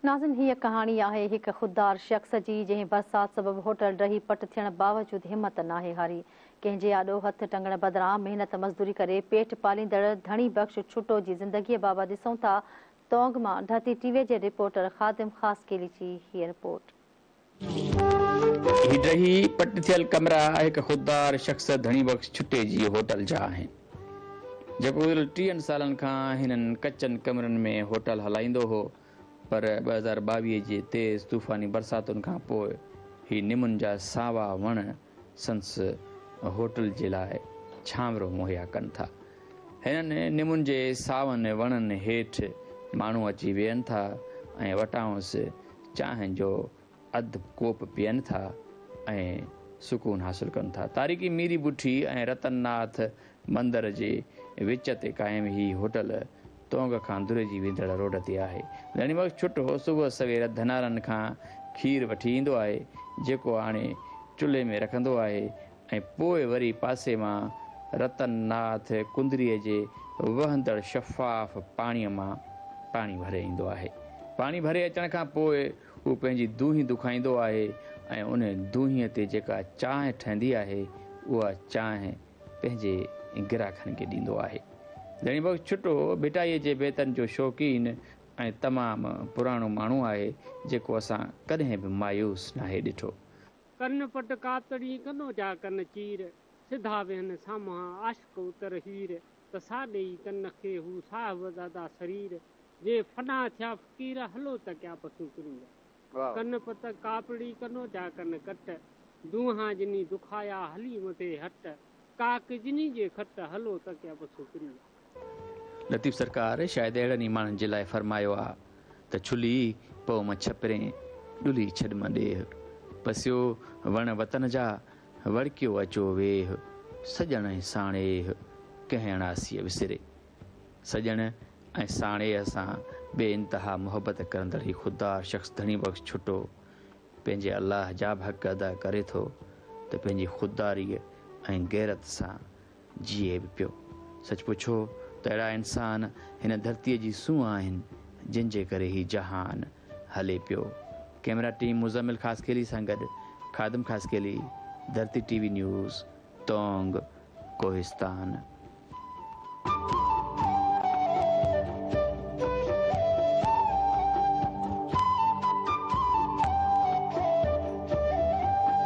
ناظرين هيء ڪهاڻي آهي هڪ خوددار شخص جي جنهن برسات سبب هوٽل ڊهي پٽ ٿيڻ باوجود همت ناهي هاري. ڪنهن جي آڏو هٿ ٽنگڻ بدران محنت مزدوري ڪري پيٽ پاليندڙ ڌڻي بخش ڇٽو جي زندگيء بابت ڏسون ٿا تونگ مان ڌرتي ٽي وي جي رپورٽر خادم خاصخيلي جي هيء رپورٽ. هي ڊهي پٽ ٿيل ڪمرا هڪ خوددار شخص ڌڻي بخش ڇٽي جي هوٽل جا آهن. جيڪو گذريل ٽيهن سالن کان هنن ڪچن ڪمرن ۾ هوٽل هلائيندو هو. پر 2022 جي تيز طوفاني برساتن کان پوء هي نمن جا ساوا وڻ سندس هوٽل جي لاء ڇانورو مهيا ڪن ٿا. هنن نمن جي ساون وڻن هيٺ ماڻهو اچي ويهن ٿا ۽ وٽانئس چانهه جو اڌ ڪوپ پيئن ٿا ۽ سڪون حاصل ڪن ٿا. تاريخي ميري بٺي ۽ رتن ناٿ مندر جي وچ تي قائم هي هوٽل تونگ کان دريجي ويندڙ روڊ تي آهي. ڌڻي بخش ڇٽو صبح سوير ڌنارن کان کير وٺي ايندو آهي، جيڪو آڻي چلهي ۾ رکندو آهي ۽ پوء وري پاسي مان رتن ناٿ ڪندريء جي وهندڙ شفاف پاڻيء مان پاڻي ڀري ايندو آهي. پاڻي ڀري اچڻ کان پوء هو پنهنجي دونهين دکائيندو آهي ۽ ان دونهينء تي جيڪا چانهه ٺهندي آهي، اها چانهه پنهنجي گراهڪن کي ڏيندو آهي. ڌڻي بخش ڇٽو ڀٽائيء جي بيتن جو شوقين ۽ تمام پراڻو ماڻهو آهي، جيڪو اسان ڪڏهن به مايوس ناهي ڏٺو. ڪن پٽ ڪاتڙي ڪنو جا ڪن چير، سڌا ويهن سامهان عاشق اتر هير، ته سا ڏيئي تن کي هو صاحبزادا سرير، جي فنا ٿيا فقير هلو تڪيا پسون پرينء. ڪن پت ڪاپڙي ڪنو جا ڪن ڪٽ، دونهان جني دکايا هلي مٿي هٽ، ڪاڪ جني جي کٽ هلو تڪيا پسون پرينء. لطيف سرڪار شايد اهڙن ئي ماڻهن جي لاء فرمايو آ ته ڇلي پئو م ڇپرين، ڏلهي ڇڏ م ڏيهه. پسيو وڻ وطن جا، وڙڪيو اچو ويهه. سڄڻ ۽ ساڻيهه، ڪنهن اڻاسيء وسري. سڄڻ ۽ ساڻيهه سان بي انتها محبت ڪرندڙ هي خوددار شخص ڌڻي بخش ڇٽو پنهنجي الله جا به حق ادا ڪري ٿو ته پنهنجي خودداريء ۽ غيرت سان جيئي به پيو. سچ پڇو ته اهڙا انسان هن ڌرتيء جي سونهن آهن، جن جي ڪري هي جهان هلي پيو. ڪئميرا ٽيم مزمل خاصخيلي سان گڏ Khadim Khaskheli, Dharti T V news, Tonk, Kohistan.